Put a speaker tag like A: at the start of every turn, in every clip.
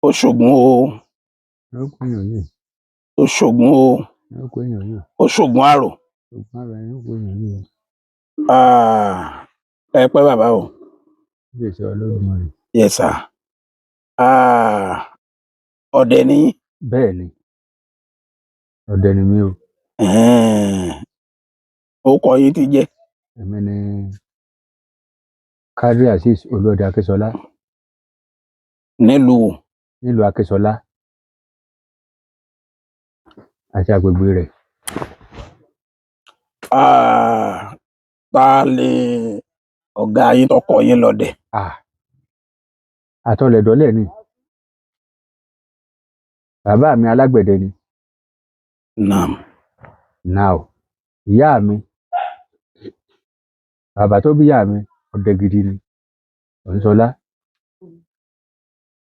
A: Ó ṣògùn o.
B: Ó pèèyàn yìí.
A: Ó ṣògùn o.
B: Ó pèèyàn yìí.
A: Ó ṣògùn àrò.
B: Ògùn àrò ẹni ó pèèyàn yìí.
A: Ah, ẹ pẹ́ bàbá o.
B: Ilé iṣẹ́ Olódùmarè.
A: Yes sir. Ah, ọdẹ ni yín?
B: Bẹ́ẹ̀ ni, ọdẹ ni mí o.
A: Ẹ̀hẹ́n. Orúkọ yín ti jẹ́?
B: Èmi ni Kadri Azeez Olúọdẹ Akínsọlá.
A: Nílùú wo?
B: Nílùú Akínsọlá àti agbègbè rẹ̀.
A: Ah, ta ni ọ̀gá yín tó kọ́ yín lọ́dẹ?
B: Ah, àtọlẹ̀dọ́lẹ̀ ni. Bàbá mi alágbẹ̀dẹ ni.
A: Naam.
B: Now, ìyá mi, bàbá tó bí ìyá mi, ọdẹ gidi ni. Òǹsọlá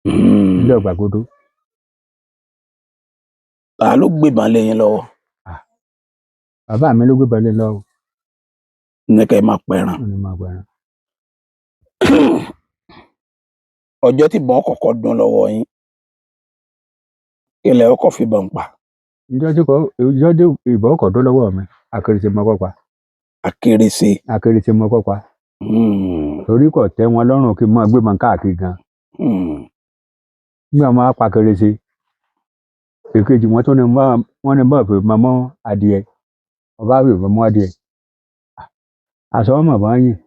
B: nílẹ̀ Ọ̀gbàgodó.
A: Ta ló gbébọn lé yín lọ́wọ́?
B: Ah, bàbá mi ló gbébọn lé lọ́wọ́.
A: Ní kẹ́ ẹ máa pẹran.
B: Ó ní máa pẹran.
A: Ọjọ́ tí ìbọn kọ́kọ́ dún lọ́wọ́ yín, kí lẹ kọ́kọ́ fìbọn pa?
B: Ǹjọ́ tí kò, ìjọ́ tí ìbọn kọ̀ dún lọ́wọ́ mi, akérèsé mo kọ́ pa.
A: Akérèsé.
B: Akérèsé mo kọ́ pa. Torí kò tẹ́ wọn lọ́rùn kí n máa gbébọn káàkiri gan. Nígbà wọn á pa akérèsé, èkejì wọn tún ní wọ́n ní bá fi ìbọn mọ́ adìẹ. Mo bá fi ìbọn mú adìẹ. Aṣọ wọn mọ̀ bá yìn.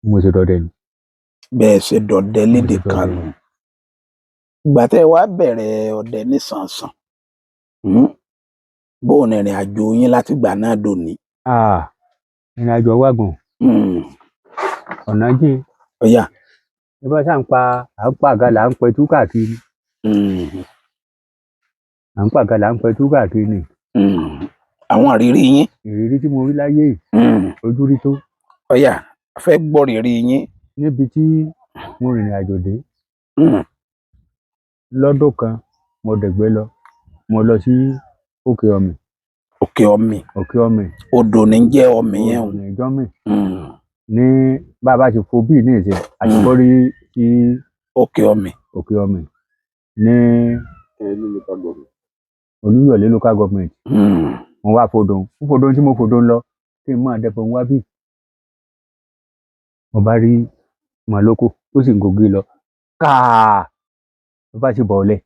B: Mo ṣe dọdẹ nù.
A: Bẹ́ẹ̀ ṣe dọdẹ
B: Mo
A: lédè
B: ṣe
A: kan
B: dọdẹ
A: nù.
B: nù.
A: Ìgbà tẹ́ ẹ wá bẹ̀rẹ̀ ọdẹ nísànsàn, bó o ní ìrìn àjò yín látìgbà náà dòní?
B: Ah, ìrìn àjò wa gùn. Ọ̀nà jìn.
A: Ọ̀yà.
B: Bí wọ́n ṣá ń pa, à ń pa àgàlà, à ń pẹtú káàkiri. À ń pa àgàlà, à ń pẹtú káàkiri ni.
A: Àwọn ìrírí yín.
B: Ìrírí tí mo rí láyé yìí, ojú rí tó.
A: Ọ̀yà, a fẹ́ gbọ́ ìrírí yín.
B: Níbi tí mo rìnrìn àjò dé. Lọ́dún kan, mo dẹ̀gbẹ́ lọ. Mo lọ sí Òkè Ọ̀mì.
A: Òkè Ọ̀mì.
B: Òkè Ọ̀mì.
A: Odò ní jẹ́ Ọ̀mì yẹn o.
B: Odò ní jọ́mì. Ní bá a bá ti fo bíi ní ìsìn, àti bọ́rí sí
A: Òkè Ọ̀mì.
B: Òkè Ọ̀mì ní Olúyọ̀lé local government. Mo wá fodò, ń fodò tí mo fodò ń lọ, kí n máa dẹ̀bọ̀ ń wá bí. Mo bá rí màlókò tó sì ń gògé lọ. Káà! Ló bá sì bọ̀ọ́lẹ̀.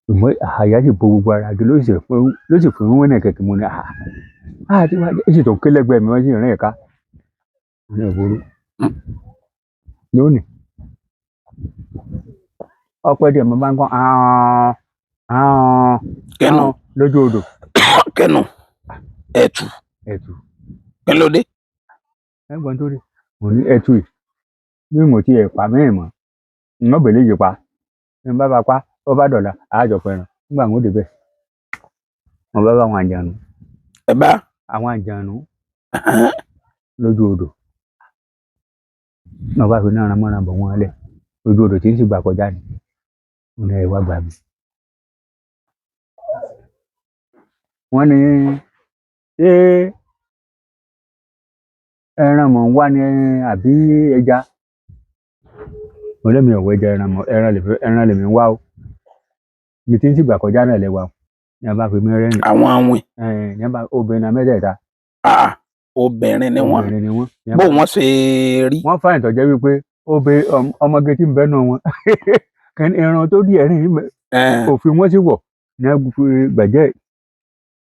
B: Ṣùgbọ́n àyà sì bo gbogbo ara gidi ló sì fún wẹ́nẹ̀ kẹ̀kẹ́ mo ní àá. Àá tí wá jẹ́, ó sì tún ké lẹ́gbẹ̀ẹ́ mi wọ́n sì rìn ká. Mo ní òbóró. Lónìí. Ọpẹ́ díẹ̀ mo bá ń gbọ́ àán àán
A: Kẹ́nu.
B: àán lójú odò.
A: Kẹ́nu. Ẹ̀tù.
B: Ẹ̀tù.
A: Kí ló dé?
B: Ẹ̀gbọ́n tó dé. Mo ní ẹ̀tù yìí. Bí mo ti ẹ̀ pa mí mọ́, n ó bèlè yìí pa. Bí n bá ba pa, ó bá dọ̀la, a jọ pẹran. Nígbà mo dé bẹ̀. Mo bá bá àwọn àjànú.
A: Ẹ bá?
B: Àwọn àjànú lójú odò. Mo bá fi iná mọ́ra bọ̀ wọ́n lẹ̀. Lójú odò tí ń sì gbà kọjá ni. Mo ní ẹ wá gbà mí. Wọ́n ní ṣé ẹran mò ń wá ni àbí ẹja? Mo lé mi ò wọ ẹja, ẹran mọ̀, ẹran lèmi ń wá o. Ibi tí ń sì gbà kọjá náà lẹ wà o. Ní a bá fi mí rẹ́rìn.
A: Àwọn awin.
B: Ẹ̀ẹ́n, ní a bá obìnrin náà mẹ́tẹ̀ẹ̀ta.
A: Ah, obìnrin ni wọ́n.
B: Obìnrin ni wọ́n.
A: Bó wọ́n ṣe rí.
B: Wọ́n fàyìn tó jẹ́ wípé ọmọge tí ń bẹ nù wọn. Kẹ́ni ẹran tó di ẹ̀rín yìí mẹ́. Òfin wọn sì wọ̀ ní a fi gbẹ̀jẹ̀.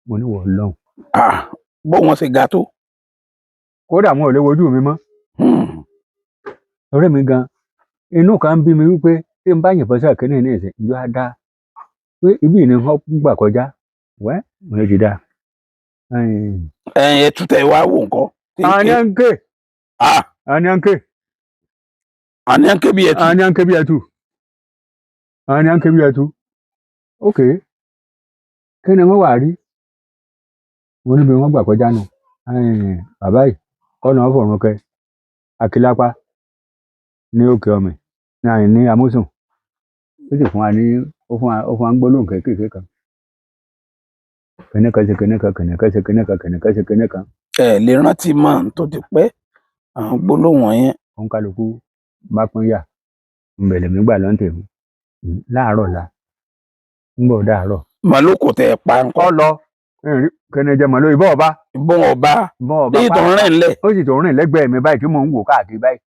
B: Mo ní wọ̀ lọ́hùn.
A: Ah, bó wọ́n ṣe ga tó.
B: Kódà wọn ò lè wojú mi mọ́. Ọ̀rẹ́ mi gan, inú kan ń bí mi wípé tí n bá yìnbọn sí àkínní ní ìsìn, ìjọ á dá. Pé ibi ìní wọn gbà kọjá. Wẹ́, mo lè ti dá.
A: Ẹ̀yin ẹ̀tù tẹ wá wò ńkọ́?
B: Àní à ń ké.
A: Ah.
B: Àní à ń ké.
A: Àní à ń ké bí ẹ̀tù.
B: Àní à ń ké bí ẹ̀tù. Àní à ń ké bí ẹ̀tù. Ok. Kí ni wọ́n wà rí? Mo níbi wọ́n gbà kọjá nù. Bàbá yìí, kọ́nà ọ̀fọ̀run kẹ. Akílápá ní Òkè Ọ̀mì ní àyìn ní Amúsùn. Ó sì fún wa ní, ó fún wa ń gbólóhùn kéékèèké kan. Kìnìkan ṣe kìnìkan, kìnìkan ṣe kìnìkan, kìnìkan ṣe kìnìkan.
A: Ẹ lè rántí mọ́ tó ti pẹ́ àwọn gbólóhùn yẹn.
B: Òǹkàlùkù bá pín yà. Ńbẹ̀ lèmi gbà lọ́n tèmi láàárọ̀ la ń bọ̀ dàárọ̀.
A: Màlúù kò tẹ̀ pa ńkọ́?
B: Ọ lọ kẹ́ni jẹ màlúù ìbọn ọba.
A: Ìbọn ọba.
B: Ìbọn ọba.
A: Ní ìtàn rẹ̀ ńlẹ̀.
B: Ó sì tó rìn lẹ́gbẹ̀ẹ́ mi báyìí tí mò ń wò káàkiri báyìí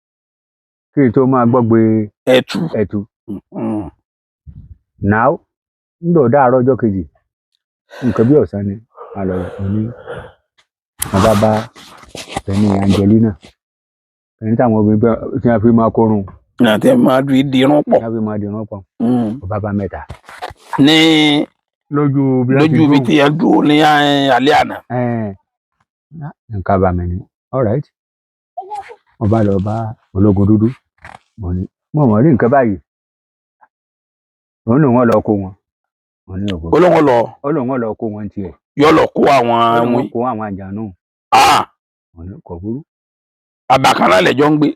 B: kí n tó máa gbọ́ gbé.
A: Ẹ̀tù.
B: Ẹ̀tù. Náà ń bọ̀ dàárọ̀ ọjọ́ kejì, nǹkan bí ọ̀sán ni a lọ. Mo ní mo bá bá ẹni Angelina, ẹni táwọn obìnrin bá tí wọ́n fi máa kórun.
A: Àti ẹ̀ máa dùn ìdírún pọ̀.
B: Tí wọ́n fi máa dirun pọ̀. Mo bá bá mẹ́ta.
A: Ní
B: lójú bí wọ́n ti
A: lójú ibi
B: dúró.
A: Tí ẹ dúró ní alẹ́ àná.
B: Ẹn, nǹkan bá mi ní all right. Mo bá lọ bá ológun dúdú, mo ní mo mọ̀ rí nǹkan báyìí. Òun lòun ọ̀ lọ kó wọn. Mo ní ògo.
A: Olóhùn lọ.
B: Ó lòun ọ̀ lọ kó wọn tiẹ̀.
A: Yọ lọ kó àwọn
B: Ó lòun
A: wí.
B: kó àwọn àjànú. Mo ní kò burú.
A: Àbàkan náà lẹjọ ń gbé.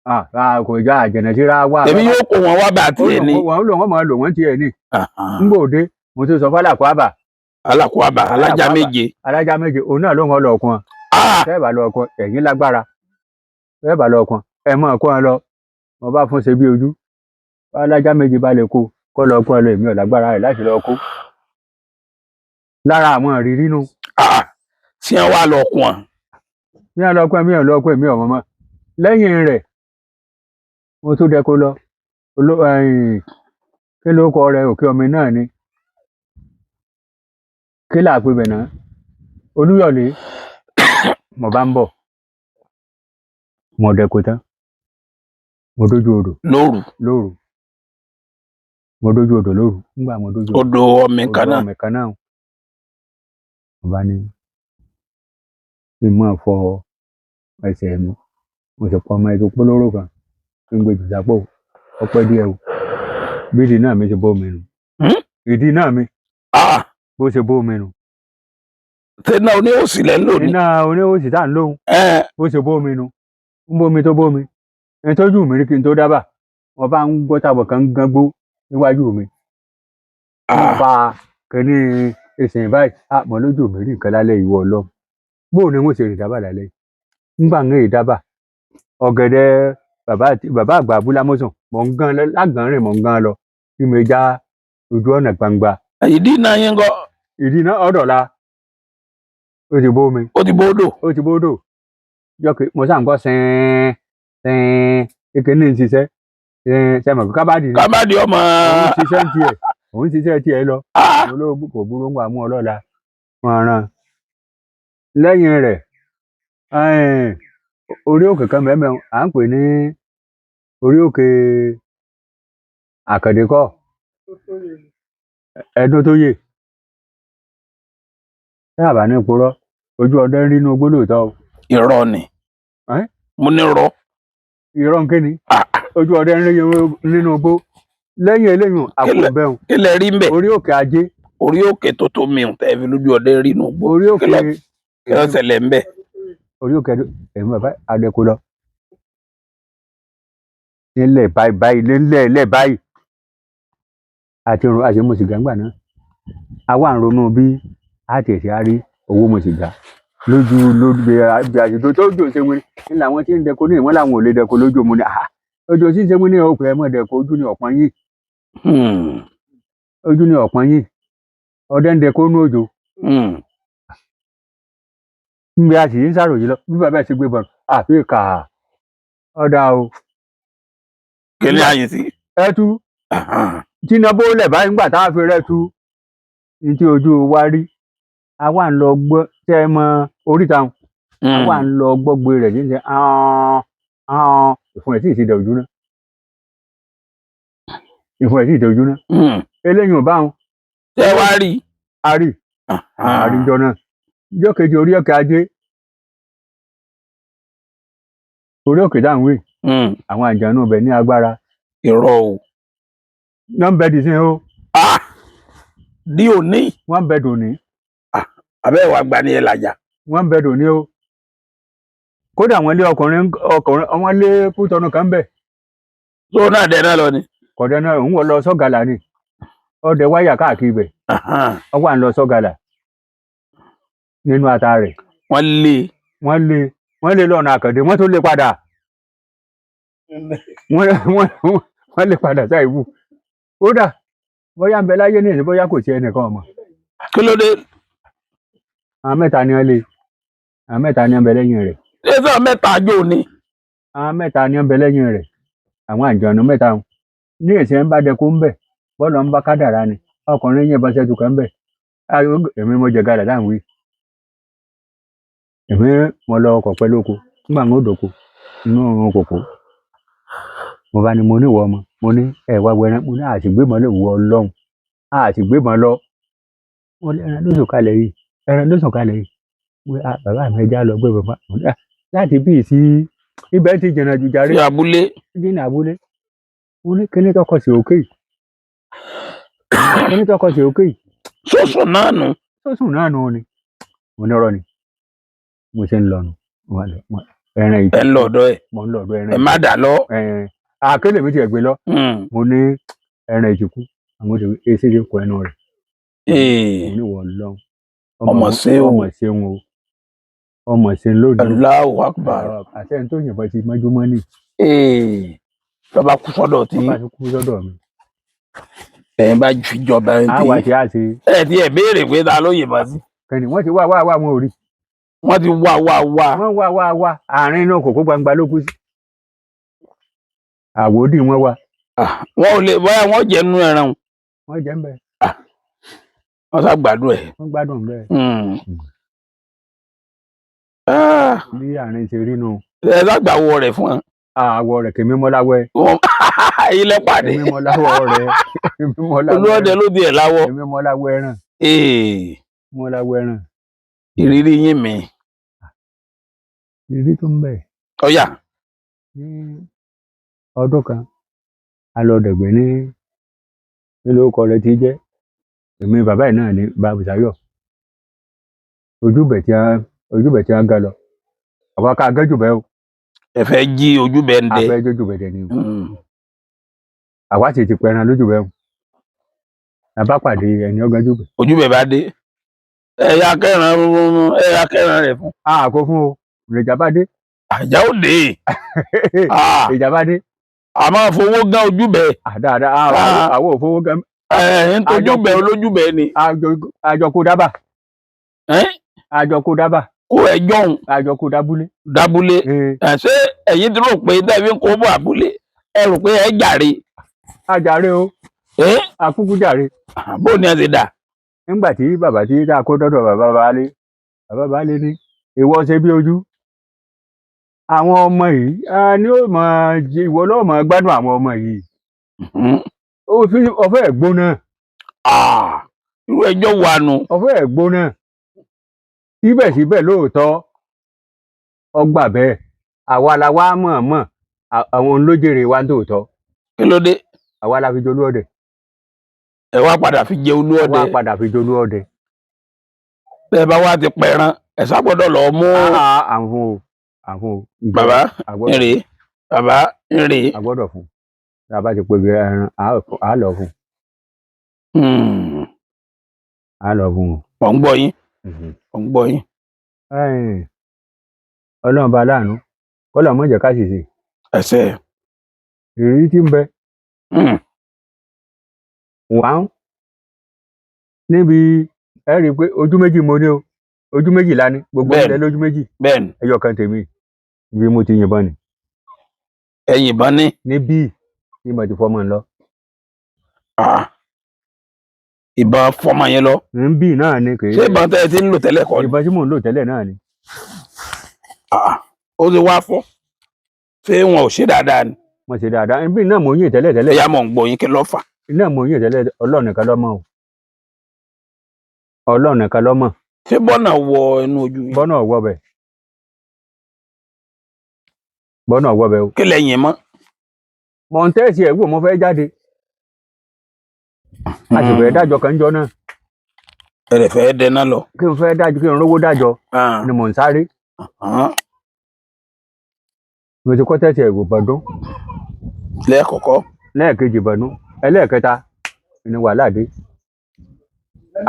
B: Ah, ah, kò já àjẹnà síra wà.
A: Èmi yóò kó wọn wá bá
B: Ó
A: tiẹ̀ ní.
B: lòun ọ̀ máa lò wọ́n tiẹ̀ ní. Ngbòde mo ti sọ fọlá kó àbà.
A: Alákó àbà alájà
B: Alákó àbà.
A: méje.
B: Alájà méje, òun náà lòun ọ̀ lọ kún wọn. Tẹ́ ẹ bá lọ kún ẹ̀yìn lágbára, tẹ́ ẹ bá lọ kún ẹ mọ̀ kún ẹ lọ. Mo bá fún ṣe bí ojú alájà méje bá lè kó kó lọ kún ẹ lọ, èmi ò lágbára rẹ̀ láti lọ kó. Lára àwọn ìrírí nu.
A: Tí wọn wá lọ kún wọn.
B: Mi ò lọ kún ẹ, mi ò lọ kún, èmi ò mọ̀ mọ́. Lẹ́yìn rẹ̀ mo tún dẹ kó lọ kí ló kọ rẹ, òkè ọmọ náà ni, kí là á pè bẹ̀ náà, Olúyọ̀lé. Mo bá ń bọ̀, mo dẹko tán, mo dójú odò.
A: Lóru?
B: Lóru. Mo dójú odò lóru. Nígbà mo dójú
A: odò ọmọ kan náà.
B: Odò ọmọ kan náà, mo bá ní kí n máa fọ ẹsẹ̀ mi. Mo sì pọn ọmọ ẹjọ polówó kan kí n gbé jù sápò. Ọpẹ́ díẹ̀ o, bí ìdí náà mi ṣe bó mi nù. Ìdí náà mi bó ṣe bó mi nù.
A: Ṣé náà oníhòsì lẹ́ ń lò ní?
B: Iná oníwòsì tá à ń lóhùn.
A: Ẹ
B: Bó ṣe bó mi nù, ń bómi tó bómi ẹni tójú mi rí kí n tó dábàá, wọn bá ń gbọ́ tábọ̀ kan gán gbó níwájú mi. Wọ́n fa kínní ìsìn báyìí. Ah, mo lójú mi rí nǹkan lálẹ́. Ìwọ ọlọ́run, bóò ni wọ́n ṣe rìn dábàá lálẹ́ yìí? Ńgbà ń rìn dábàá ọ̀gẹ̀dẹ̀ bàbá bàbá àgbà abúlámọ́sàn, mọ̀ ń gán lágàn rìn, mọ̀ ń gán lọ kí mi já ojú ọ̀nà gbangba.
A: Ìdí náà yín kọ́?
B: Ìdí náà ọ̀dọ̀la, ó ti bómi.
A: Ó ti bódò.
B: Ó ti bódò jọ́kì. Mo sáà ń gbọ́ sẹ́ẹ̀n sẹ́ẹ̀n kékeré ní ṣiṣẹ́ sẹ́ẹ̀n sẹ́ẹ̀ mọ̀ kábàdì ni.
A: Kábàdì ọmọ.
B: Òun ṣiṣẹ́ ń tiẹ̀, òun ṣiṣẹ́ tiẹ̀ lọ. Olóògùn kò burú, ń wà mú ọlọ́la wọn ràn lẹ́yìn rẹ̀. Orí òkè kan mẹ́mẹ́ à ń pè ní orí òkè àkàndékọ́ ẹdún tó yè tí àbá ní purọ́, ojú ọdẹ ń rí inú igbó lóòótọ́ o.
A: Irọ́ ni.
B: Ẹ́?
A: Mo ní rọ.
B: Irọ́ ń kéni, ojú ọdẹ ń rí nínú igbó. Lẹ́yìn eléyìí àpò bẹ́hùn.
A: Kí lẹ rí ń bẹ̀?
B: Orí òkè ajé.
A: Orí òkè tó tó mi tẹ́ fi lójú ọdẹ rí inú igbó.
B: Orí òkè.
A: Kí ló ṣẹlẹ̀ ń bẹ̀?
B: Orí òkè ẹ̀mí bàbá adẹ́kọ lọ nílẹ̀ báyìí báyìí, nílẹ̀ ilẹ̀ báyìí àti irun àti mu sìgá ńgbà náà. A wà ń ronú bí a tiẹ̀ ṣe á rí owó mu sìgá lójú lójú bí àṣìṣe tó jò ṣe wíní ní làwọn tí ń dẹko ní ìwọ́n làwọn ò lè dẹko lójú. Mu ní àhà ojú tí ń ṣe wíní òkè ẹ̀ mọ̀ dẹko, ojú ni ọ̀pọ̀n yín. Ojú ni ọ̀pọ̀n yín, ọdẹ ń dẹko nú òjò. Níbi a sì ń ṣàròyé lọ, bí bàbá ẹ̀ ṣe gbé bọ̀ àfi kà á ọ̀dà o.
A: Kí ni àyè sí?
B: Ẹtú tíná bólẹ̀ báyìí ńgbà tá a fi rẹ́tú ní tí ojú wa rí, a wà ń lọ gbọ́ tẹ́ ẹ mọ oríta wọn. A wà ń lọ gbọ́gbe rẹ̀ ní ṣe hàn ìfun ẹ̀ tí ì ti dẹ̀ ojú náà, ìfun ẹ̀ tí ì dẹ̀ ojú náà. Eléyìí ò bá wọn.
A: Tẹ́ wá rí?
B: A rí àríjọ náà ìjọ kejì, orí òkè ajé, orí òkè dáhùn wí. Àwọn àjànú ibẹ̀ ní agbára.
A: Irọ́ o.
B: Wọ́n ń bẹ dì sí o.
A: Di òní?
B: Wọ́n ń bẹ dòní.
A: Abẹ́ ìwà gba ni ẹ làjà.
B: Wọ́n ń bẹ dòní o. Kódà wọ́n lé ọkùnrin ọkùnrin, wọ́n lé Kútọ́nù kan bẹ̀.
A: Tó náà dẹ náà lọ ni.
B: Kọ̀dẹ́ náà òun wọ́n lọ sọ́gàlà ni, ọdẹ wáyà káàkiri ibẹ̀. Ọ wà ń lọ sọ́gàlà nínú ata rẹ̀.
A: Wọ́n lé.
B: Wọ́n lé, wọ́n lé lọ́nà àkàndé, wọ́n tún lé padà. wọ́n wọ́n Wọ́n lè padà sáì wù. Kódà bóyá ń bẹ láyé ní ìsìn, bóyá kò sí, ẹnìkan ọmọ.
A: Kí ló dé?
B: Àwọn mẹ́ta ni wọ́n lé, àwọn mẹ́ta ni wọ́n bẹ lẹ́yìn rẹ̀.
A: Ṣé sọ mẹ́ta jò ni?
B: Àwọn mẹ́ta ni wọ́n bẹ lẹ́yìn rẹ̀, àwọn àjọ̀nú mẹ́ta wọn. Ní ìsìn ń bá dẹkú ń bẹ̀, bọ́ọ̀lù ń bá kádàrá ni ọkùnrin yìnbọn ṣẹ́jú kan ń bẹ̀. Èmi mo jẹ gàdà dáhùn wí. Èmi mo lọ ọkọ̀ pẹ̀lú oko nígbà wọn ò dòko inú kòkó. Mo bá ní, mo ní ìwọ ọmọ, mo ní ẹ wá wẹran, mo ní àṣìgbébọn lè wọ Ọlọ́run, àṣìgbébọn lọ. Mo ní ẹran ló sùn kalẹ̀ yìí, ẹran ló sùn kalẹ̀ yìí. Mo ní, "Ah, bàbá mi, ẹja lọ gbé bàbá." Mo ní, "Ah, láti bí sí ibẹ̀ ti jìnnà jù jàre."
A: Sí abúlé.
B: Jìnnà abúlé. Mo ní kíní tọkọ sí òkè yìí, kíní tọkọ sí òkè yìí.
A: Sọ́sùn náà nù.
B: Tó sùn náà nù ni. Mo ní ọ̀rọ̀ ni mo ṣe ń lọ nù. Ẹran yìí.
A: Ẹ ń lọ ọ̀dọ̀ ẹ̀.
B: Mo ń lọ ọ̀dọ̀ ẹran.
A: Ẹ má dà lọ.
B: Ẹ̀ àkélè mi tiẹ̀ gbé lọ. Mo ní ẹran ìjìkú, àwọn òṣèré èsì ti kọ ẹnu rẹ̀. Mo ní wọ́n lọ.
A: Ọmọ ṣeun.
B: Ọmọ ṣeun o, ọmọ ṣeun lónìí.
A: Allahu Akbar.
B: Àṣẹ tó yìnbọn ti mọ́júmọ́ ní.
A: Tọ́ba kú sọ́dọ̀ tí
B: wọ́n bá ti kú sọ́dọ̀ mi.
A: Ẹ̀yin bá fi jọba ẹ̀
B: á
A: tí
B: wá ṣe á ṣe.
A: Ẹ̀ tí ẹ̀ béèrè pé ta ló yìnbọn sí.
B: Kẹ́ni wọ́n ti wá wá wá, wọn ò rí.
A: Wọ́n ti wá wá wá.
B: Wọ́n wá wá wá, àárín inú kòkó gbangba ló kú sí. Àwòdì wọn wá.
A: Ah, wọn ò lè bóyá wọn jẹ nínú ẹran.
B: Wọ́n jẹ́ ń bẹ̀.
A: Wọn sá gbádùn ẹ̀.
B: Wọ́n gbádùn bẹ́ẹ̀.
A: Ah,
B: bí àárín ṣe rí nu.
A: Ẹ lágbàwọ rẹ̀ fún wọn.
B: Àwọ̀ rẹ̀ kèmí mọ́láwẹ́.
A: Ilẹ̀ pàdé.
B: Èmi mọ́láwọ́ rẹ̀, èmi mọ́láwọ́.
A: Olúọdẹ ló di ẹ̀ láwọ.
B: Èmi mọ́láwọ́ ẹran. Mọ́láwọ́ ẹran.
A: Ìrírí yín mi.
B: Ìrírí tó ń bẹ.
A: Ọyà.
B: Ní ọdún kan, a lọ dẹ̀gbẹ́ ní nílò ọkọ rẹ̀ ti jẹ́ èmi bàbá yìí náà ní Bàbùsáyọ̀. Ojúbẹ̀ tí a ga lọ, àwa ká gẹ́jù bẹ́ẹ̀ o.
A: Ẹ fẹ́ jí ojú bẹ́ẹ̀ ń
B: A
A: dẹ.
B: fẹ́ jójúbẹ̀ dẹ̀ ni o. Àwa sì ti pẹran lójúbẹ̀ o. A bá pàdé ẹni ọ̀gá jùbẹ̀.
A: Ojú bẹ́ẹ̀ bá dé, ẹ̀yà kẹran, ẹ̀yà kẹran rẹ̀ fún.
B: A kò fún o, ìjà bá dé.
A: Àjà ò dé. Ah,
B: Ìjà bá dé.
A: A máa fowó gán ojú bẹ́ẹ̀.
B: Dáadáa.
A: Ah.
B: Àwọn òfowó gan.
A: Ẹ̀ ń tójú bẹ́ẹ̀ olójú bẹ́ẹ̀ ni.
B: Àjọkú dábà.
A: Ẹ́?
B: Àjọkú dábà.
A: Kó ẹjọ́ òun.
B: Àjọkú dábúlé.
A: Dábúlé.
B: Ee.
A: Ẹ̀, ṣé ẹ̀yin tí rò pé dẹ́bí ń kó bọ̀ àbúlé, ẹ rò pé ẹ jàre?
B: Àjàre o.
A: Ẹ́?
B: Àkúkú jàre.
A: Bó ni ẹ ti dà?
B: Nígbà tí bàbá tí tá a kó dọ́dọ̀ bàbá baálé, bàbá baálé ní ìwọ ṣe bí ojú àwọn ọmọ yìí á ní ó máa ìwọ ló máa gbádùn àwọn ọmọ yìí. Ó fi ọfẹ ẹgbóná.
A: Ah, irú ẹjọ́ wa nu.
B: Ọfẹ ẹgbóná. Síbẹ̀síbẹ̀ lóòótọ́ ọgbà bẹ́ẹ̀, àwa la wá mọ̀ọ́mọ̀, àwọn olójèrè wa ń tòótọ́.
A: Kí ló dé?
B: Àwa la fi jolú ọdẹ.
A: Ẹ wá padà fi jẹ olú ọdẹ.
B: Àwa padà fi jolú ọdẹ.
A: Bẹ́ẹ̀ bá wá ti pẹran, ẹ sá gbọ́dọ̀ lọ mú.
B: Àfún o, àfún o.
A: Bàbá
B: àgbọ́dọ̀
A: ń rè, bàbá ń rè.
B: A gbọ́dọ̀ fún. Tá a bá ti pe ẹran, á lọ fún. Á lọ fún o.
A: Mọ̀ ń gbọ́ yín, mọ̀ ń gbọ́ yín.
B: Ẹ̀n, Ọlọ́run bá láàánú, kọ́lọ̀ mọ̀ jẹ́ ká sì ṣe.
A: Ẹsẹ̀.
B: Ìrírí tí ń bẹ wà ń níbi ẹ rí i pé ojú méjì mo ní o, ojú méjì la ní gbogbo
A: Bẹ́ẹ̀ni.
B: ilẹ̀ lójú méjì.
A: Bẹ́ẹ̀ ni.
B: Ẹyọ kan tèmi, ibi mo ti yìnbọn ni.
A: Ẹ yìnbọn ní.
B: Níbí tí mo ti fọmọ ń lọ.
A: Ah. Ìbọn fọmọ yẹn lọ.
B: Níbí náà ni kì í.
A: Ṣé ìbọn tẹ́ ẹ ti ń lò tẹ́lẹ̀ kọ́ ni?
B: Ìbọn tí mò ń lò tẹ́lẹ̀ náà ni.
A: Ah, ó ti wá fọ́. Ṣé wọn ò ṣe dáadáa ni?
B: Mo ṣe dáadáa, níbí náà mò ń yìn tẹ́lẹ̀ tẹ́lẹ̀.
A: Ẹ̀yà, mọ̀ ń gbọ́ yín, kí ló fà?
B: Náà mò ń yìn tẹ́lẹ̀. Ọlọ́run nìkan ló mọ̀ o, Ọlọ́run nìkan ló mọ̀.
A: Ṣé bọ́nà wọ inú ojú yín?
B: Bọ́nà ọ̀wọ́ bẹ̀, bọ́nà ọ̀wọ́ bẹ̀ o.
A: Kí lẹ yìn mọ́?
B: Mọ̀ ń tẹ́sí ẹ̀ wò, mo fẹ́ jáde, a sì fẹ́ dájọ́ kan jọ náà.
A: Ẹ lè fẹ́ dẹná lọ.
B: Kí n fẹ́ dájọ́, kí n rówó dájọ́ ni mò ń sáré. Mo ti kọ́ tẹ́sí ẹ̀ wò bọ̀dún.
A: Lẹ́ẹ̀kọ̀kọ́.
B: Lẹ́ẹ̀kejì bọ̀dún, ẹlẹ́ẹ̀kẹta ni wàhálà dé.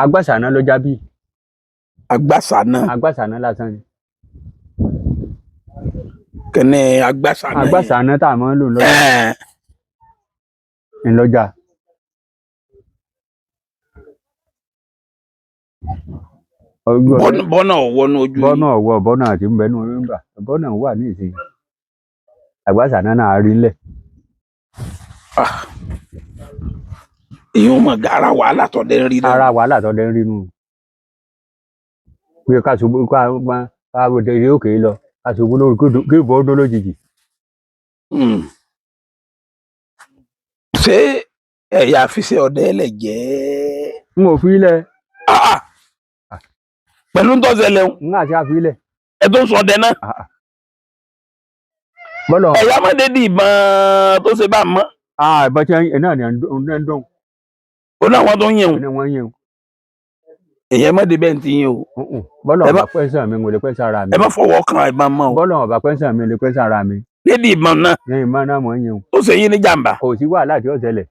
B: Agbásàná ló jábí.
A: Agbásà náà.
B: Agbásàná lásán ni.
A: Kíní agbásà náà yẹn?
B: Agbásàná tá a máa ń lò lọ́jọ́.
A: Ẹ̀ẹ́n.
B: Ńlọjà.
A: Bọ́nà ọ̀wọ́nú ojú yín.
B: Bọ́nà ọ̀wọ́, bọ́nà àti ńbẹ́nu ńgbà bọ́nà wà ní ìsìn àgbàsà náà náà rí ńlẹ̀.
A: Ìyún mọ̀ gara wàhálà tó dé rí náà.
B: Ara wàhálà tó dé ń rí nù. Pé ká ṣubú, ká ká òde eré òkè lọ, ká ṣubú lórí kí ìbọn ó dún lójijì.
A: Ṣé ẹ̀yà àfiṣẹ́ ọdẹ lẹ̀ jẹ́?
B: N ò fi ilẹ̀.
A: Ah! Pẹ̀lú ń tọ́sẹ̀lẹ̀ ń
B: N àti àfi ilẹ̀.
A: Ẹ tó ń sọ ọdẹ náà.
B: Bọ́lọ̀.
A: Ẹ̀yà mọ́dé di ìbọn tó ṣe bá mọ́.
B: Ìbọn tí ẹ náà ní ẹ̀ ń dún.
A: Ó náà wọ́n tó ń yẹun.
B: Ní wọ́n yẹn o.
A: Èyàn mọ́dé bẹ́ẹ̀ ti yín o.
B: Bọ́lọ̀
A: Ẹ
B: ọ̀bà pẹ́sàn mi, mo lè pẹ́sàn ara mi.
A: Ẹ má fọwọ́ kan ìbọn mọ́ o.
B: Bọ́lọ̀ ọ̀bà pẹ́sàn mi, lè pẹ́sàn ara mi.
A: Dédì ìbọn náà.
B: Ní ìmọ̀ náà mọ̀ ń yẹn o.
A: Ó ṣe yín ní jàǹbá.
B: Kò sí wàhálà tí ó ṣẹlẹ̀.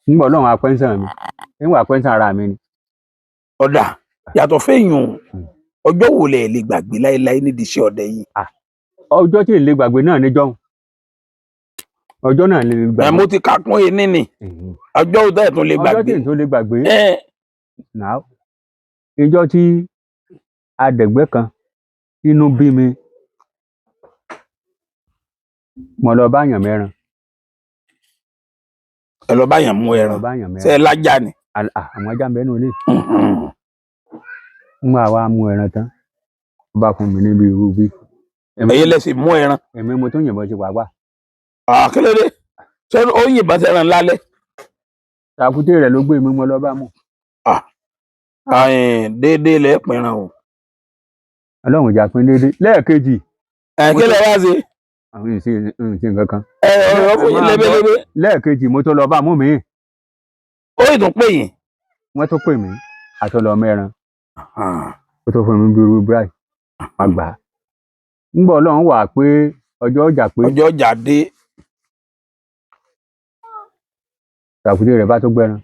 B: Ń bọ̀ lọ́run apẹ́sàn mi, ń wà pẹ́sàn ara mi ni.
A: Ọ̀dà yàtọ̀ fẹ́yìn, ọjọ́ wo lẹ̀ lè gbàgbé láéláé nídìí iṣẹ́ ọdẹ yìí?
B: Ọjọ́ tí ì lè gbàgbé náà níjọ́ ọjọ́ náà lè gbàgbé.
A: Ẹ mo ti ka kún yín níní ọjọ́ wo tẹ́ ẹ̀ tún lè
B: Ọjọ́ tí
A: gbàgbé?
B: ì tó lè gbàgbé náà, ìjọ́ tí adẹ̀gbẹ́ kan inú bí mi, mo lọ bá yàn mẹ́ran.
A: Ẹ lọ bá yàn mú
B: Lọ
A: ẹran?
B: Bá yàn
A: Ṣe
B: mẹ́ran.
A: ẹ lájà ni?
B: Àwọn ajá ń bẹ nínú ilé. Ń wá wá mú ẹran tán, ó bá fún mi níbi irú bí.
A: Ẹ̀yin lẹ sì mú ẹran?
B: Èmi mo tún yìnbọn sí pàápàá.
A: Kí ló dé? Ṣé ó yìnbọn sẹ́ran lálẹ́?
B: Tàkúté rẹ̀ ló gbé mi, mo lọ bá mú.
A: Déédéé lẹ pinran o.
B: Ọlọ́run ìjà pín déédéé lẹ́ẹ̀kejì.
A: Ẹ kí lẹ wá ṣe?
B: Àwọn ìṣe ìṣe nǹkan kan.
A: Ẹ ọ̀rọ̀ fún yín lébélébé.
B: Lẹ́ẹ̀kejì mo tó lọ bá mú mi.
A: Ó ì tún pè yín?
B: Wọ́n tó pè mí àtọlọ mẹ́ran, ó tó fún mi bí irú bíráì má gbà á. Ńgbà Ọlọ́run wà pé ọjọ́ ọjà pé.
A: Ọjọ́ ọjà dé.
B: Tàkúté rẹ̀ bá tó gbẹran.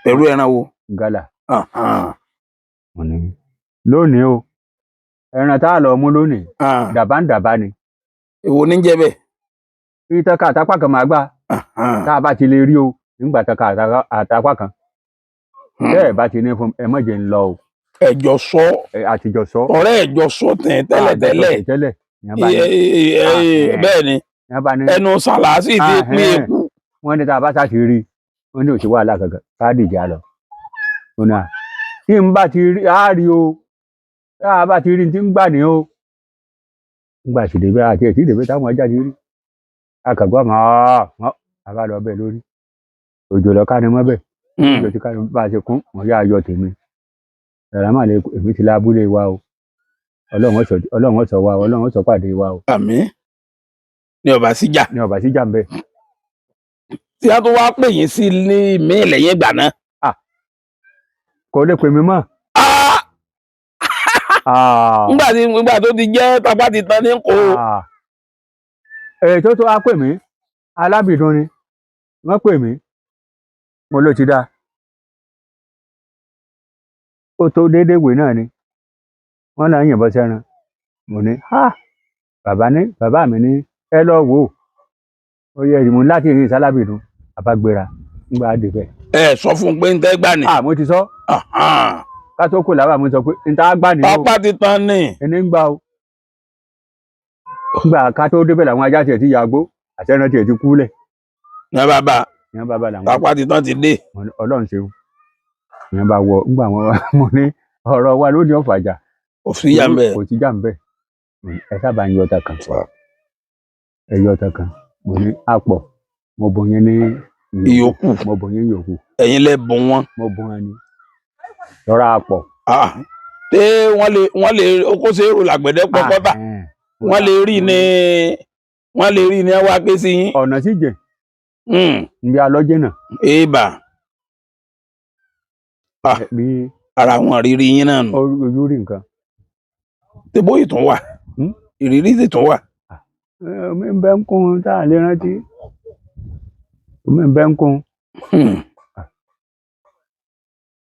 A: Pẹ̀lú ẹran wo?
B: Gálà. Mo ní lónìí o, ẹran tá a lọ mú lónìí, dàbá ń dàbá ni.
A: Èwo ní jẹ́ bẹ́ẹ̀?
B: Ìtọ́ka àtàpá kan máa gbà tá a bá ti lè rí o nígbà tọ́ka àtàpá kan bẹ́ẹ̀ bá ti ní fún ẹ, má jẹ́ ń lọ o.
A: Ẹjọ́ sọ.
B: Ẹ àtijọ́ sọ.
A: Ọ̀rẹ́ ẹjọ́ sọ tẹ̀ tẹ́lẹ̀ tẹ́lẹ̀.
B: Tẹ́lẹ̀ ìyẹn bá ní.
A: Bẹ́ẹ̀ ni.
B: Ìyẹn bá ní.
A: Ẹnu sàlásì ti pín eku.
B: Wọ́n ní tá a bá sá ti rí, wọ́n ní òsì wàhálà kankan ká dìjà lọ. Ọ̀nà tí n bá ti rí á rí o, tá a bá ti rí tí ń gbà ní o. Ngbà sì débẹ̀ àti ètí débẹ̀ táwọn ajá ti rí akàgbọ́ mọ́ a bá lọ bẹ́ẹ̀ lórí òjò lọ ká ni mọ́ bẹ́ẹ̀. Òjò tí ká ni bá a ṣe kún wọ́n yá ayọ̀ tèmi sàlámà lè èmi ti lábúlé wa o. Ọlọ́run ó ṣọ́ wa o, Ọlọ́run ó ṣọ́ pàdé wa o.
A: Àmín. Ní ọba síjà.
B: Ní ọba síjà ń bẹ.
A: Tí a tún wá pè yín sí ní mí lẹ́yìn ìgbà náà?
B: Kò lè pè mí mọ́.
A: Nígbà tó ti jẹ́ tapá ti tán ní kó.
B: Èyí tó tó wá pè mí alábìdún ni wọ́n pè mí, mo ló ti dáa, ó tó déédéé wè náà ni wọ́n náà yìnbọn sẹ́ran. Mo ní ha, bàbá ní bàbá mi ní ẹ lọ wò ó, ó yẹ ìmú láti rìn sálábìdún àbágbéra ńgbà débẹ̀.
A: Ẹ sọ fún un pé ń tẹ́ gbà ní.
B: Mo ti sọ ká tó kù lábàá, mo sọ pé n ta gbà ní o.
A: Tapá ti tán ní.
B: Ẹni ń gbà o, ngbà ká tó débẹ̀ làwọn ajá tiẹ̀ ti yàgbó àtẹran tiẹ̀ ti kú lẹ̀.
A: Ní bàbá.
B: Ìyẹn bàbá làwọn.
A: Tapá ti tán ti dé.
B: Ọlọ́run ṣeun, ìyẹn bá wọ ngbà wọn, mo ní ọ̀rọ̀ wa ló ní ọ̀fàjà.
A: Kò sí yà ń bẹ̀.
B: Kò sí jà ń bẹ̀. Ẹ sábà ń yọ ọta kan, ẹ yọ ọta kan. Mo ní àpọ̀, mo bọ̀ yẹn ní
A: ìyókù.
B: Mo bọ̀ yẹn yòókù.
A: Ẹ̀yin lẹ bùn wọn?
B: Mo bùn wọn ni lọ́ra àpọ̀.
A: Ṣé wọ́n lè kó ṣe èrò làgbẹ̀dẹ pọkọ́tà, wọ́n lè rí ní wá ké sí yín?
B: Ọ̀nà sì jìn nbí alọ́jẹ́ náà.
A: Èèbà.
B: Bí
A: ara àwọn ìrírí yín náà nù.
B: Ojú rí nǹkan.
A: Tèbó ìtún wà, ìrírí sì tún wà.
B: Omi ń bẹ ń kún tá a lè rántí, omi ń bẹ ń kún,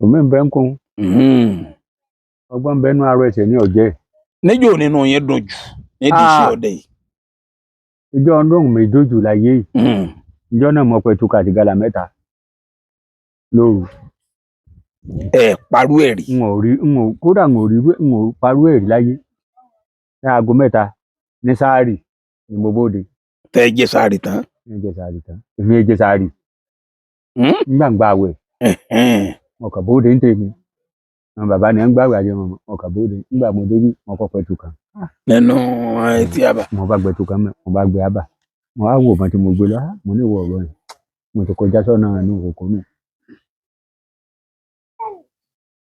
B: omi ń bẹ ń kún. Ọgbọ́n ń bẹ nú arọ ẹsẹ̀ ní ọ̀jẹ́.
A: Níjọ́ nínú yẹn dùn jù nídìí iṣẹ́
B: Ah.
A: ọdẹ yìí?
B: Ìjọ ọdún méjòjù láyé yìí, ìjọ náà mo pẹ̀tù kàtìgàlà 3 lóru.
A: Ẹ parú ẹ̀ rí?
B: N ò rí, n ò, kódà n ò rí, n ò parú ẹ̀ rí láyé. Ní aago 3 ní sáárì ni mo bóde.
A: Tẹ́ ẹ jẹ sàárì tán?
B: Ní jẹ sáárì tán, èmi ẹ jẹ sáárì. Nígbà ń gba àwẹ̀, mo kàn bóde ń tèmi. Àwọn bàbá ni ń gbàwẹ̀ àti mọ̀mọ́, mo kàn bóde. Nígbà mo débí, mo kọ́ pẹ̀tù kan.
A: Nínú etí àbá.
B: Mo bá gbẹ̀tù kan mẹ́, mo bá gbé àbá. Mo wá wò mọ́ tí mo gbé lọ, mo ní ìwọ ọ̀rọ̀ yìí. Mo ti kọjá sọ́nà inú òkú nù.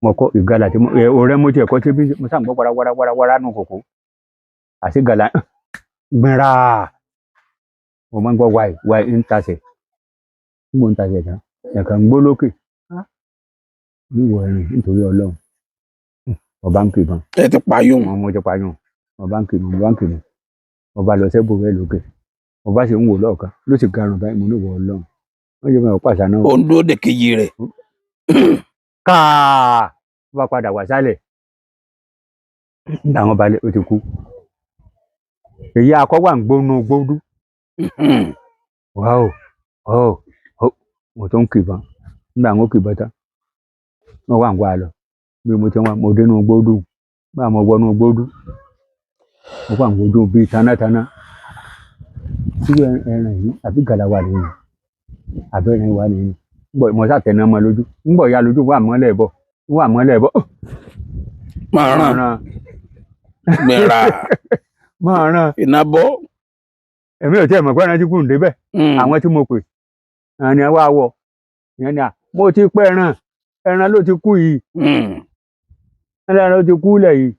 B: Mo kọ́ ìgalà tí mo, ọ̀rẹ́ mo ti ẹ̀kọ́ tí bí mo sá ń gbọ́ wara wara wara wara nù kòkó. Àti gàlà gbìnrà. Mo máa ń gbọ́ wáì wáì ń tasẹ̀. Ń gbọ́ ń tasẹ̀ tán. Ẹ̀kan ń gbó lókè. Ní ìwọ ẹ̀rìn nítorí Ọlọ́run. Mo bá ń kìbọn.
A: Ẹ ti pa yóò.
B: Mo ti pa yóò. Mo bá ń kìbọn, mo bá ń kìbọn. Mo bá lọ sẹ́bù rẹ̀ lókè. Mo bá sì ń wò lọ́ọ̀kan. Ló sì garùn báyìí, mo ní ìwọ Ọlọ́run. Wọ́n yóò máa pàṣẹ náà.
A: Ó ń dúró de kejì rẹ̀.
B: Káà! Ó bá padà wá sálẹ̀. Nígbà wọn balẹ̀, ó ti kú. Èyí akọ wà ń gbónú gbódú. Wáò! Ọ̀! Mo tó ń kìbọn. Nígbà wọn kìbọn tán, wọ́n wà ń wá lọ. Bí mo ti wá, mo dénú gbódú. Nígbà mo wọnú gbódú, mo wà ń wojú bíi tanátaná. Irú ẹran yìí àbí gàlà wà nínú, àbí ẹran wà nínú. Nbọ̀ mo sá tẹná mọ́ lójú. Nbọ̀ ya lójú wà mọ́lẹ̀ bọ̀. Wà mọ́lẹ̀ bọ̀.
A: Máa ràn gbìnrà.
B: Máa ràn.
A: Iná bọ́.
B: Èmi ò tiẹ̀ mọ̀ pé ẹran tí kù ń débẹ̀. Àwọn tí mo pè, àwọn ni wá wọ̀. Ìyẹn ni à, mo ti pẹ́ ẹran. Ẹran ló ti kú yìí. Ẹran ló ti kú lẹ̀ yìí.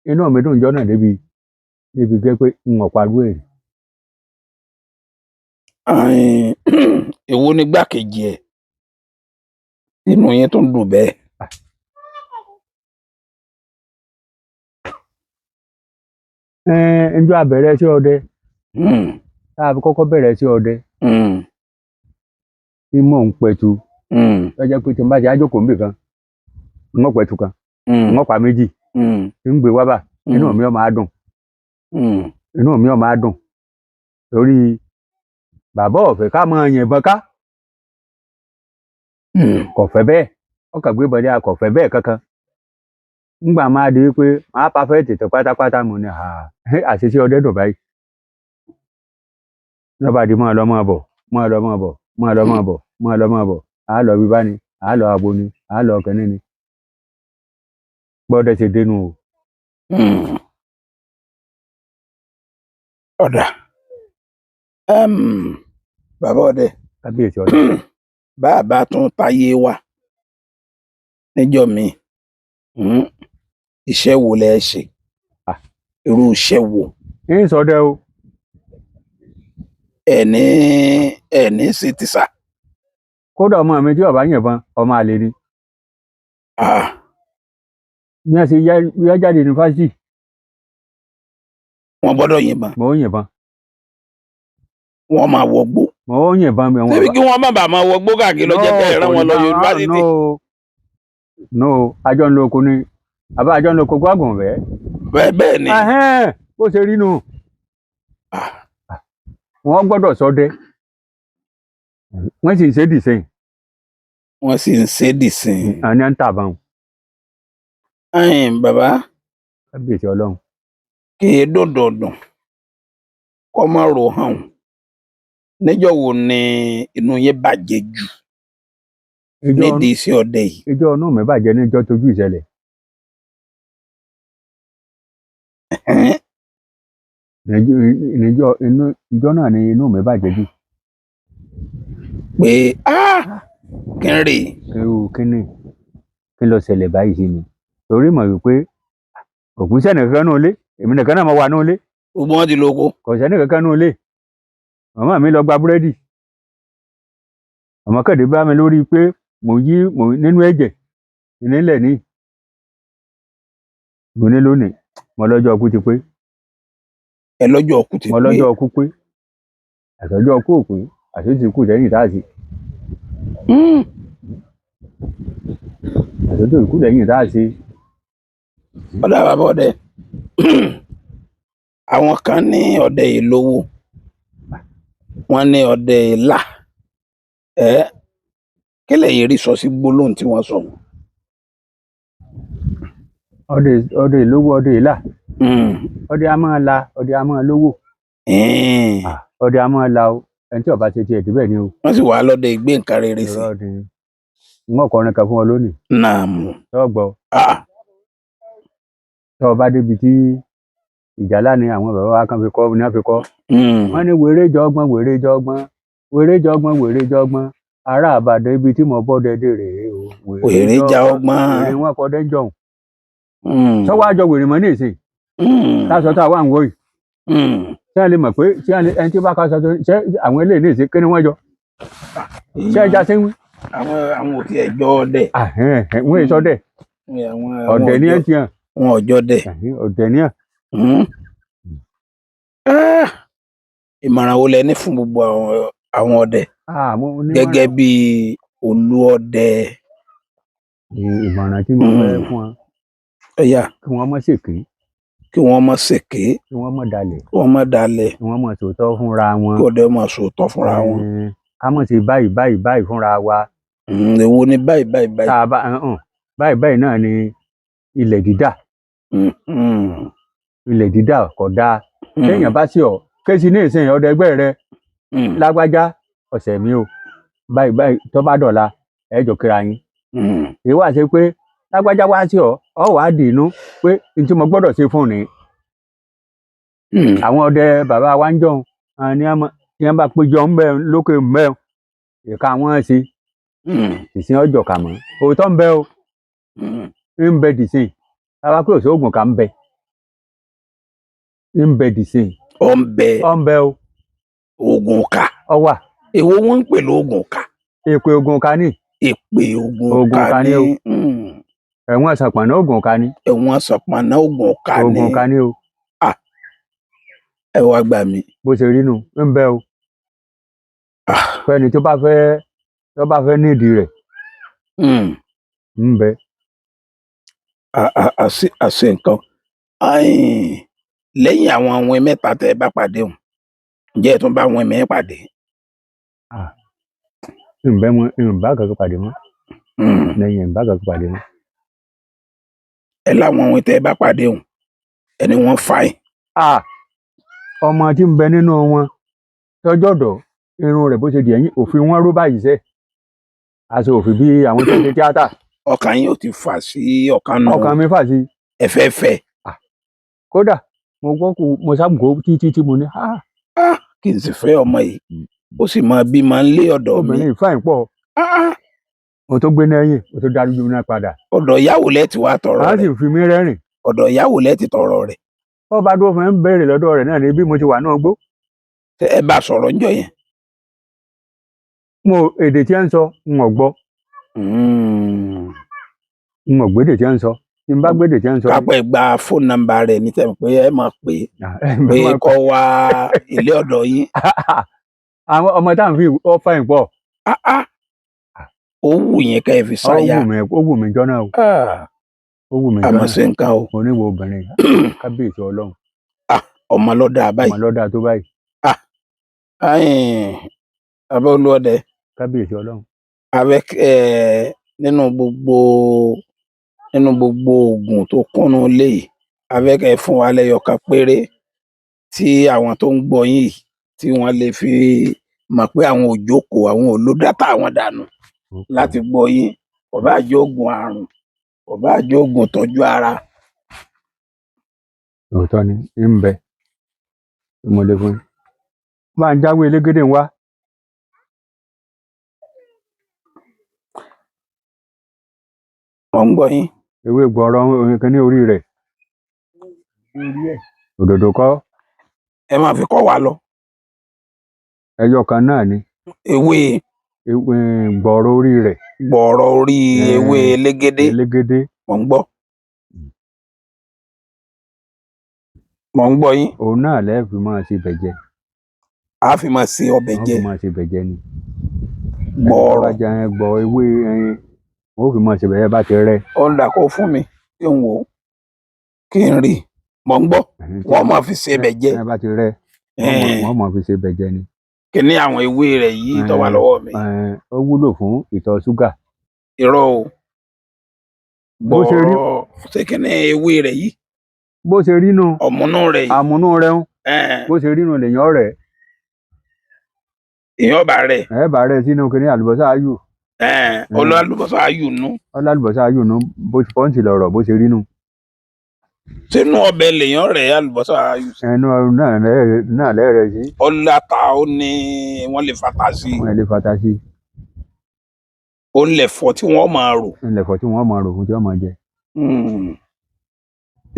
B: Inú mi dùn jọ́nà débi gẹ́ pé n ò parú ẹ̀.
A: Èwo ni gbàkejì ẹ̀? Inú yẹn tó ń dùn bẹ́ẹ̀.
B: Ǹjọ́ a bẹ̀rẹ̀ sí ọdẹ. Tá a kọ́kọ́ bẹ̀rẹ̀ sí ọdẹ. Tí mò ń pẹ̀tù. Tó jẹ́ pé tí n bá ti á jókòó níbì kan, n ó pẹ̀tù kan, n ó pa méjì, ń gbé wá bà, inú mi ó máa dùn. Inú mi ó máa dùn. Torí bàbá ò fẹ́ ká máa yìnbọn ká. Kò fẹ́ bẹ́ẹ̀. Ó kàn gbé ìbọn dé, a kò fẹ́ bẹ́ẹ̀ kankan. Nígbà máa di wípé màá pàfẹ́tì tán pátápátá, mo ní àṣìṣe ọdẹ dùn báyìí. Lọ́ba di máa lọ máa bọ̀, máa lọ máa bọ̀, máa lọ máa bọ̀, máa lọ máa bọ̀. À á lọ bíbá ni, à á lọ abo ni, à á lọ kẹ́ni ni. Gbọ́dọ̀ ṣe dénú o.
A: Ọ̀dà. Bàbá ọdẹ.
B: Kábíyèsí ọdẹ.
A: Bàbá tún táyé wá níjọ́ mi. Iṣẹ́ wo lẹ ṣe? Irú iṣẹ́ wo?
B: Ń sọdẹ o.
A: Ẹni ṣe ti sà.
B: Kódà ọmọ mi tí ó bá yìnbọn, ọmọ àlè ni. Bí wọ́n ṣe yá jáde yunifásitì.
A: Wọ́n gbọ́dọ̀ yìnbọn.
B: Mò ń yìnbọn.
A: Wọ́n máa wọgbó.
B: Mò ń yìnbọn mi.
A: Ṣé kí wọ́n má bàa máa wọgbó káàkiri lọ jẹ́ kẹ́ ẹ rán wọn lọ yunifásitì?
B: No, àjọ ń lo oko ni. Àbá àjọ ń lo oko gbàgùn bẹ́ẹ̀.
A: Bẹ́ẹ̀ bẹ́ẹ̀ ni.
B: Bó ṣe rí nù. Wọ́n gbọ́dọ̀ ṣọdẹ. Wọ́n sì ń ṣe dìsìn.
A: Wọ́n sì ń ṣe dìsìn.
B: Àní à ń tà báwọn.
A: Bàbá.
B: Kábíyèsí Ọlọ́run.
A: Kì í dùn dùn dùn. Kọ́ má ro hàn. Níjọ́ wo ni inú yín bàjẹ́ jù nídìí iṣẹ́ ọdẹ yìí?
B: Ìjọ inú mi bàjẹ́ níjọ́ tójú ìṣẹ̀lẹ̀. Ìjọ náà ni inú mi bàjẹ́ jù.
A: Pé kí n rè.
B: Irú kíni kí ló ṣẹlẹ̀ báyìí sí mi? Torí mọ̀ wípé òkú sẹ́ni kankan nínú ilé, èmi nìkan náà mo wà nínú ilé.
A: Gbogbo wọn ti lọ oko.
B: Kò sẹ́ni kankan nínú ilé. Màmá mi lọ gba búrẹ́dì. Màmá kẹ̀dé bá mi lórí pé mò ń yí mò ń nínú ẹ̀jẹ̀ nílẹ̀ ní. Mo ní lónìí, mo lọ́jọ́ ọkú ti pé.
A: Ẹ lọ́jọ́ ọkú ti pé.
B: Mo lọ́jọ́ ọkú pé. Àtọ́jọ́ ọkú ò pé, àti ti kú lẹ́yìn táàsì. Àtọ́jọ́ ìkú lẹ́yìn táàsì.
A: Ọ̀dà bàbá ọdẹ. Àwọn kan ní ọdẹ yìí lówó, wọ́n ní ọdẹ yìí là. Ẹ kí lẹ̀yin rí sọ sí gbólóhùn tí wọ́n sọ?
B: Ọdẹ ọdẹ ìlówó, ọdẹ ìlà. Ọdẹ a máa la, ọdẹ a máa lówó. Ọdẹ a máa la o, ẹni tí ó bá ṣe tiẹ̀ débẹ̀ ni o.
A: Wọ́n sì wà lọ́dẹ ìgbé nǹkan rere sí.
B: Irọ́ ni. N ó kọrin kan fún ọ lónìí.
A: Nààmú.
B: Tó gbọ́? Tó o bá débi tí ìjálá ni àwọn bàbá wa kan fi kọ́ ní wọ́n fi kọ́. Wọ́n ní wèrè jọgbọ́n, wèrè jọgbọ́n, wèrè jọgbọ́n, wèrè jọgbọ́n, ará Ìbàdàn, ibi tí mo bọ́ dẹ́dẹ́ rèé o.
A: Wèrè já ọgbọ́n.
B: Wèrè wọn kọ́ dẹ́njọ́ sọ́wọ́ àjọ wèrè mọ́ ní ìsìn. Táṣọ tá a wà ń wò yìí, ṣé ẹ lè mọ̀ pé ṣé ẹni tí ó bá káṣọ tó ṣé àwọn eléyìí ní ìsìn kí ni wọ́n jọ ṣé ẹja ṣe ń wí.
A: Àwọn ò tiẹ̀ jọ ọdẹ.
B: Wọ́n èso ọdẹ. Ọ̀dẹ̀ ní ẹ̀ ti hàn.
A: Wọn ò jọ dẹ.
B: Ọ̀dẹ̀ ní ẹ̀.
A: Ìmọ̀ràn wo lẹ ní fún gbogbo àwọn ọdẹ gẹ́gẹ́ bí olú ọdẹ?
B: Ìmọ̀ràn tí mo fẹ́ fún wọn,
A: Ọ̀yá.
B: kí wọ́n má ṣèké.
A: Kí wọ́n má ṣèké.
B: Kí wọ́n má dalẹ̀.
A: Kí wọ́n má dalẹ̀.
B: Kí wọ́n má sòótọ́ fúnra wọn.
A: Kí ọdẹ má sòótọ́ fúnra wọn.
B: Ká má ṣe báyìí báyìí báyìí fúnra wa.
A: Èwo ni báyìí báyìí báyìí?
B: Tá a bá báyìí báyìí náà ni ilẹ̀ dídà. Ilẹ̀ dídà kò dáa. Téèyàn bá sí ọ kéésì ní ìsìn ọdẹ ẹgbẹ́ rẹ, lágbájá ọ̀sẹ̀ mi o, báyìí báyìí, tó bá dọ̀la ẹ jọ kíra yín. Èyí wà ṣe pé lágbájá wá sí ọ, ọ wàá dì inú pé n tí mo gbọ́dọ̀ ṣe fún ni. Àwọn ọdẹ bàbá wa ń jọun ní tí wọ́n bá péjọ ń bẹ lókè ń bẹ ìka wọn ṣe ìsìn ọjọ́ kà mọ́ òótọ́ ń bẹ o. Ń bẹ dìsìn bàbá kúrò sóògùn ká ń bẹ, ń bẹ dìsìn.
A: Ó ń bẹ.
B: Ọ ń bẹ o.
A: Oògùn ká.
B: Ọ wà.
A: Èwo wọn ń pè lóògùn ká?
B: Èpè oògùn ká ní.
A: Èpè oògùn ká ní
B: o. Ẹ̀wọ̀n sàpàná oògùn ká ní.
A: Ẹ̀wọ̀n sàpàná oògùn ká ní.
B: Oògùn ká ní o.
A: Ẹ wá gbà mí.
B: Bó ṣe rí nu, ń bẹ o. Fẹ́ni tó bá fẹ́, tó bá fẹ́ nídìí rẹ̀, ń bẹ.
A: Àṣe nǹkan lẹ́yìn àwọn mẹ́ta tẹ́ ẹ bá pàdé òun, ǹjẹ́ ẹ tún bá àwọn mẹ́rin pàdé?
B: Ń bẹ wọn, ń bá kankan pàdé mọ́. Lẹ́yìn ń bá kankan pàdé mọ́.
A: Ẹ láwọn ohun tẹ́ ẹ bá pàdé òun, ẹni wọ́n fàìn.
B: Ọmọ tí ń bẹ nínú wọn tọjọ́dọ̀, irun rẹ̀ bó ṣe di ẹ̀yìn òfin wọn ró báyìí sẹ́, aṣọ òfin bí àwọn tó ń ṣe tíátà.
A: Ọkàn yín ò ti fà sí ọ̀kan náà?
B: Ọkàn mi fà sí.
A: Ẹ fẹ́ fẹ́.
B: Kódà mo gbọ́ kó mo sábùkó títí tí mo ní.
A: Kí n sì fẹ́ ọmọ yìí, ó sì máa bí máa ń lé ọ̀dọ̀ mi.
B: Obìnrin ìfáìn pọ̀. O tó gbé lẹ́yìn, o tó darí ju náà padà.
A: Ọ̀dọ̀ ìyàwó lẹ ti wá tọrọ rẹ̀.
B: A sì fi mí rẹ́rìn.
A: Ọ̀dọ̀ ìyàwó lẹ ti tọrọ rẹ̀.
B: Bó bá dúró fún mi ń béèrè lọ́dọ̀ rẹ̀ náà ni bí mo ti wà náà gbó.
A: Ẹ bá sọ̀rọ̀ ńjọ́ yẹn.
B: Mo èdè tí ẹ ń sọ n ò gbọ́. N ò gbédè tí ẹ ń sọ. Tí n bá gbédè tí ẹ ń sọ.
A: Kápẹ́ gba fóònù nọ́mbà rẹ̀ ní tẹ̀mí pé ẹ máa pè é pé kó wá ilé ọ̀dọ̀ yín.
B: Àwọn ọmọ táwọn fi ọ fàyìn pọ̀.
A: Ó wù yín ká ẹ fi sáyà.
B: Ó wù mí jọ náà o. Ó wù mí jọ náà.
A: Àmọ́ ṣe nǹkan o.
B: Mo ní wo obìnrin kábíyèsí Ọlọ́run.
A: Ọmọ lọ́dà báyìí.
B: Ọmọ lọ́dà tó báyìí.
A: Abẹ́ Olúọdẹ.
B: Kábíyèsí Ọlọ́run.
A: Abẹ́ nínú gbogbo oògùn tó kúnnú ilé yìí, abẹ́ kẹ́ fún wa lẹ́yọ kan péré tí àwọn tó ń gbọ́ yín tí wọ́n lè fi mọ̀ pé àwọn ò jókòó, àwọn ò lo dátà àwọn dànù láti gbọ́ yín. Kò bá jẹ́ oògùn àrùn, kò bá jẹ́ oògùn tọ́jú ara.
B: Òótọ́ ni ń bẹ mo lè fún yín. Máa ń jáwé elégédé ń wá.
A: Mo ń gbọ́ yín.
B: Ewé gbọ̀ọ̀rọ̀ nǹkan ní orí rẹ̀. Òdòdó kọ́.
A: Ẹ máa fi kọ́ wa lọ.
B: Ẹyọ kan náà ni.
A: Ewé.
B: Ewé gbọ̀ọ̀rọ̀ orí rẹ̀.
A: Gbọ̀ọ̀rọ̀ orí ewé elégédé.
B: Elégédé.
A: Mo ń gbọ́. Mo ń gbọ́ yín.
B: Òun náà lẹ́ẹ̀ fi máa ṣe bẹ̀jẹ.
A: A fi máa ṣe ọbẹ̀ jẹ.
B: A fi máa ṣe bẹ̀jẹ ni.
A: Gbọ̀ọ̀rọ̀.
B: Gbọ̀ ewé ẹyin. Ó fi máa ṣe bẹ̀jẹ bá ti rẹ.
A: Ó ń dà kó fún mi kí n wò ó kí n rí. Mọ̀ ń gbọ́.
B: Ẹ̀hẹ́n, tí
A: Wọ́n máa fi ṣe ibẹ̀ jẹ.
B: wọ́n bá ti rẹ́, wọ́n mọ̀ fi ṣe bẹ̀ jẹ ni.
A: Kíní àwọn ewé rẹ̀ yìí tó wà lọ́wọ́ mi.
B: Ó wúlò fún ìtọ̀ ṣúgà.
A: Irọ́ o.
B: Bó ṣe rí-
A: Gbọ̀ọ̀rọ̀ ṣé kíní ewé rẹ̀ yìí,
B: Bó ṣe rí nu,
A: ọ̀múnú rẹ̀ yìí.
B: Àmúnú rẹ̀ ń bó ṣe rí nu lèèyàn rẹ̀.
A: Èèyàn bá rẹ̀.
B: Ẹ bá rẹ̀ sínú kinní àlùbọ́sà ayù.
A: Olálùbọ́sà ayù nú.
B: Ọlálùbọ́sà ayù nu, bó ṣe pọ́ǹtì lọ̀rọ̀ bó ṣe rí nu.
A: Sínú ọbẹ̀ lèèyàn rẹ̀ àlùbọ́sà ayù sí.
B: Ẹnu náà lẹ́rẹ̀ sí.
A: Ọláta ó ní wọ́n lè fata sí i.
B: Wọ́n lè fata sí.
A: Ó lẹ̀fọ́ tí wọ́n máa rò.
B: Ńlẹ̀fọ́ tí wọ́n máa rò fún tí wọ́n máa jẹ.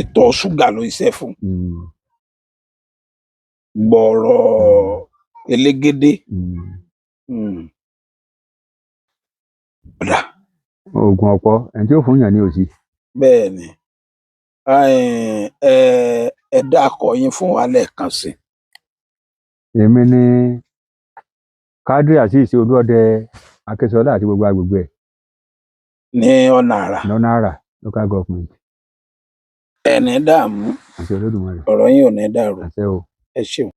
A: Ìtọ̀ ṣúgà ló iṣẹ́ fún. Gbọ̀ọ̀rọ̀ elégédé. Ọ̀dà.
B: Oògùn ọ̀pọ̀ ẹni tí ó fún yàn ní òsì.
A: Bẹ́ẹ̀ ni. Ẹ dákọ yín fún wa lẹ́ẹ̀kan sí i.
B: Èmi ni Quadri Azeez Olúọdẹ Akínsọlá àti gbogbo agbègbè ẹ̀.
A: Ní ọ̀nà àrà.
B: Lọ́nà àrà local government.
A: Ẹ ní dààmú.
B: Àti Olódùmarè.
A: Ọ̀rọ̀ yín ò ní dàrú.
B: Àṣẹ o.
A: Ẹ ṣeun.